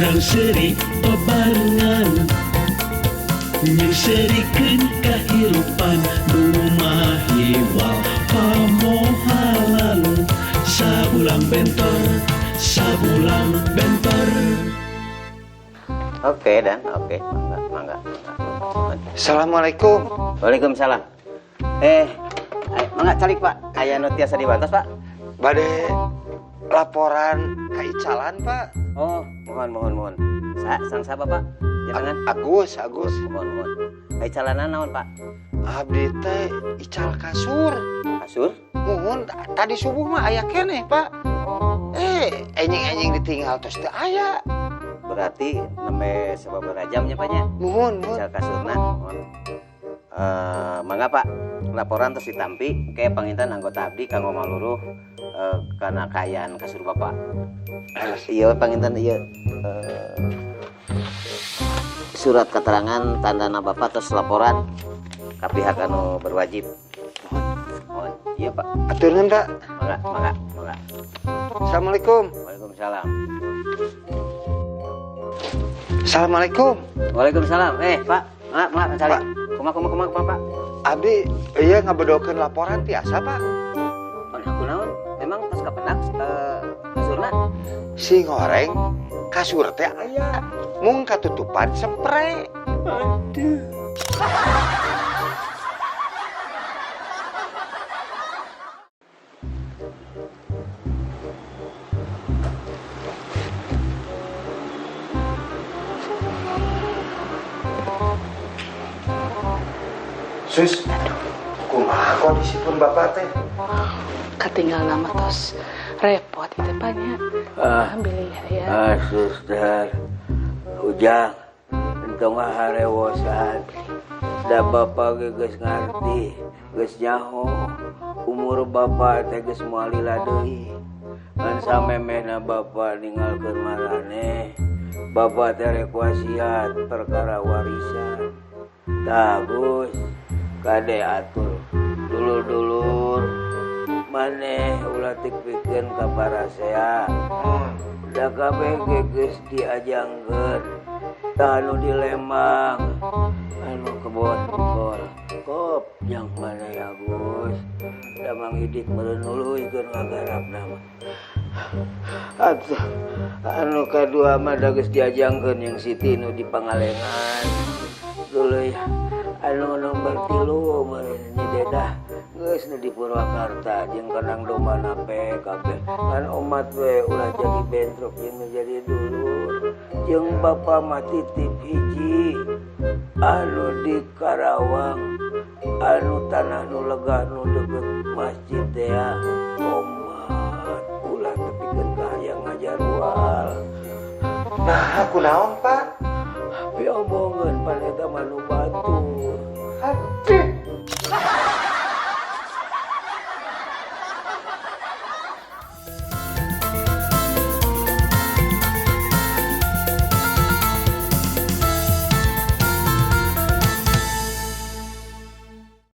Urang seuri babarengan, Nyeungseurikeun kahirupan nu mahiwal pamohalan. Sabulang bentor, sabulang bentor. Oke dan oke, mangga, mangga, mangga. Assalamualaikum. Waalaikumsalam. Eh, eh, mangga calik, Pak. Aya nu tiasa dibantos, Pak? Bade laporan kaicalan, Pak. Oh, mohon, mohon, mohon. Sa, sang siapa, Pak? Jangan. Agus, Agus. Mohon, mohon. Kaicalanan naon, Pak? Abdi teh ical kasur. Kasur? Muhun, tadi subuh mah aya keneh, Pak. Eh, enjing-enjing ditinggal terus teu aya. Berarti nembe sababaraha jam nya, Pak, nya? Muhun, muhun. Ical kasurna, mohon. Eh, mangga, Pak, laporan terus ditampi ke panginten anggota abdi kanggo maluruh kana kaayaan kasur Bapak. Iya, panginten iya surat keterangan tandana Bapak terus laporan ke pihak anu berwajib. Mohon. Iya, Pak. Atur nuhun, Pak. Mangga, mangga, mangga. Assalamualaikum. Waalaikumsalam. Assalamualaikum. Waalaikumsalam. Eh, Pak, mangga, mangga, calik. Pak. Kumaha, kumaha, kumaha, kumaha, Pak? Abdi iya ngabedokeun laporan tiasa, Pak? Oh, nah, kunaon? Memang tos kapendak kasurna? Sing goreng kasur teh aya mung katutupan sepre. Aduh. Sus, kumaha kondisi pun Bapak teh? Katinggalna mah tos repot itu, Pak, nya. Ah. Alhamdulillah ya. Ah, suster. Ujang, entong harewosan. Da bapak ge geus ngarti, geus nyaho. Umur bapak teh geus moal lila deui. Ngan samemehna bapak ninggalkeun maraneh, bapak teh rek wasiat perkara warisan. Tah, Gus, kade atur. Dulur-dulur, maneh ulah teu pikeun ka parasea. Da kabeh ge geus diajangkeun. Tah anu di Lembang, anu kebon kol. Kop jang maneh ya, Gus. Da Mang Idik meureun nuluykeun ngagarapna mah. Atuh anu kadua mah da geus diajangkeun jeung Siti nu di Pangalengan. Tuluy anu nomor 3 meureun Nyi Dedah geus nu di Purwakarta jeung kandang domba nape kabeh. Ngan omat we ulah jadi bentrok jeung nu jadi dulur. Jeung bapa mah titip hiji anu di Karawang, anu tanah nu lega nu deket masjid teh ya. Omat ulah tepikeun ka hayang ngajarual. Nah, kunaon, Pak? Piomongeun pan eta mah nu